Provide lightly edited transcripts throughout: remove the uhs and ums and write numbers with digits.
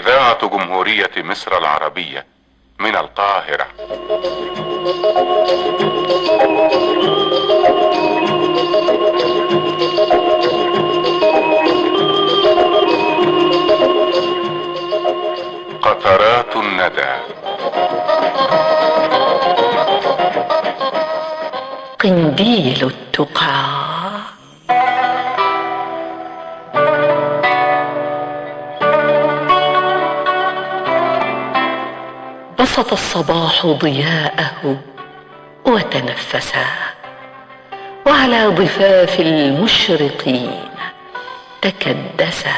إذاعة جمهورية مصر العربية من القاهرة. قطرات الندى. قنديل التقى. بسط الصباح ضياءه وتنفسا، وعلى ضفاف المشرقين تكدسا.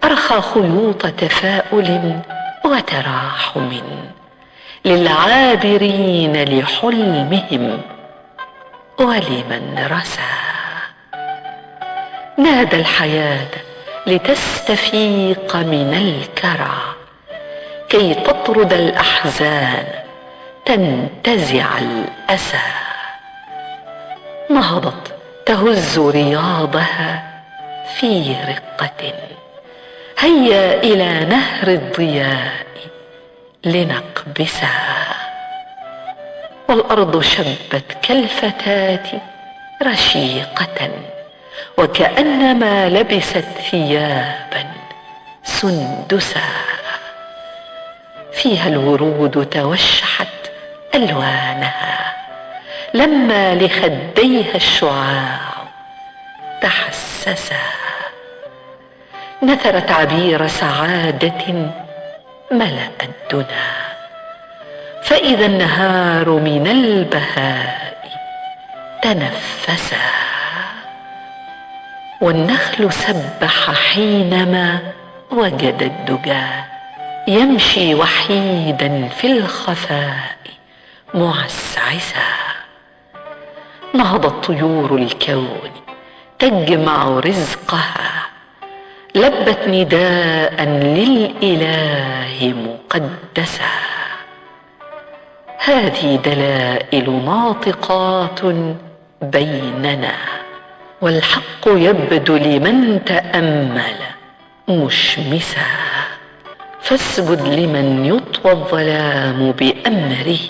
أرخى خيوط تفاؤل وتراحم للعابرين لحلمهم ولمن رسى. نادى الحياة لتستفيق من الكرى، كي تطرد الأحزان تنتزع الأسى. نهضت تهز رياضها في رقة، هيا إلى نهر الضياء لنقبسا. والأرض شبت كالفتاة رشيقة، وكأنما لبست ثيابا سندسا. فيها الورود توشحت ألوانها، لما لخديها الشعاع تحسسا. نثرت عبير سعادة ملأ الدنا، فإذا النهار من البهاء تنفسا. والنخل سبح حينما وجد الدجى، يمشي وحيدا في الخفاء معسعسا. نهضت طيور الكون تجمع رزقها، لبت نداء للإله مقدسا. هذه دلائل ناطقات بيننا، والحق يبدو لمن تأمل مشمسا. فاسجد لمن يطوى الظلام بأمره،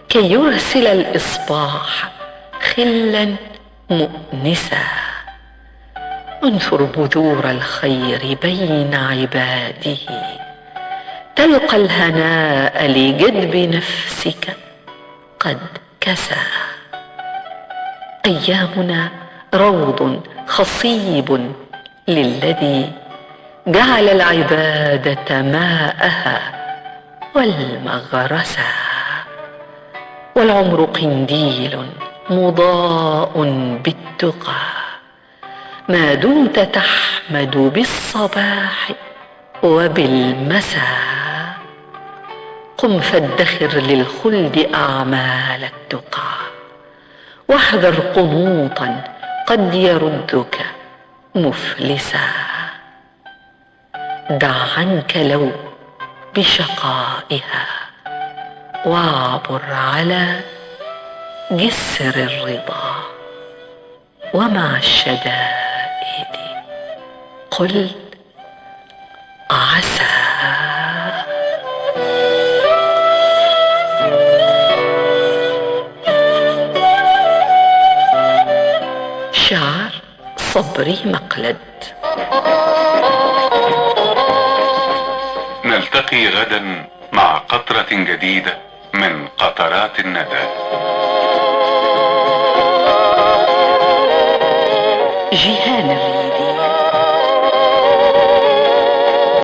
كي يرسل الإصباح خلا مؤنسا. انثر بذور الخير بين عباده، تلقى الهناء لجدب نفسك قد كسى. أيامنا روض خصيب للذي جعل العبادة ماءها والمغرسا. والعمر قنديل مضاء بالتقى، ما دمت تحمد بالصباح وبالمساء. قم فادخر للخلد أعمال التقى، واحذر قنوطا قد يردك مفلسا. دع عنك لو بشقائها، واعبر على جسر الرضا. ومع الشدائد قل عسى. شعر صبري مقلد. نلتقي غدا مع قطرة جديدة من قطرات الندى. جيهان الريف.